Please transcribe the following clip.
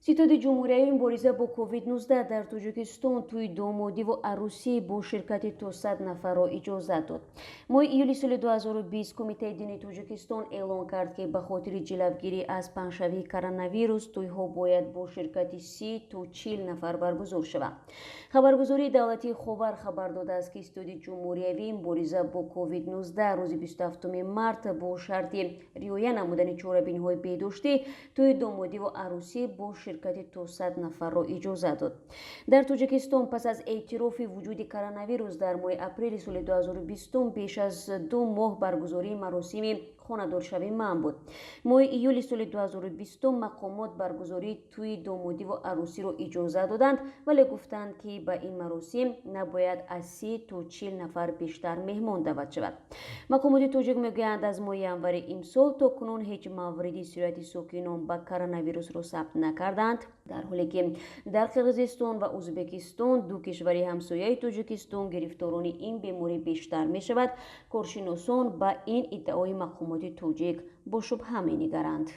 Ситоди ҷумҳуриявии мубориза бо COVID-19 дар Тоҷикистон тӯи домодиву арӯсӣ бо ширкати то 100 нафарро иҷозат дод. Моҳи июли соли 2020 Кумитаи дини Тоҷикистон эълон кард, ки ба хотири ҷилавгирӣ аз паҳншавии коронавирус тӯйҳо бояд бо ширкати 30 то 40 нафар баргузор шаванд. Хабаргузории давлатии Ховар хабар додааст, ки Ситоди ҷумҳуриявии мубориза бо COVID-19 рӯзи 27 март бо шарти риоя намудани чорабиниҳои беҳдоштӣ тӯи домодиву арӯсӣ бо ширкати то 100 нафарро иҷозат дод. Дар Тоҷикистон пас аз эътирофи вуҷуди коронавирус дар моҳи апрели соли 2020 беш аз 2 моҳ баргузории маросими хонадоршавӣ манъ буд. Моҳи июли соли 2020 мақомот баргузории тӯи домодиву арӯсиро иҷозат доданд, вале гуфтанд, ки ба ин маросим набояд аз 30 то 40 нафар бештар меҳмон даъват шавад. Мақомоти тоҷик мегӯянд, аз моҳи январи имсол то кунун ҳеҷ мавриди сирояти сокинон ба коронавирусро сабт накарданд, дар ҳоле ки дар Қирғизистон ва Ӯзбекистон, ду кишвари ҳамсояи Тоҷикистон, гирифторони ин беморӣ бештар мешавад. Коршиносон ба ин иддаои мақомоти тоҷик бо шубҳа менигаранд.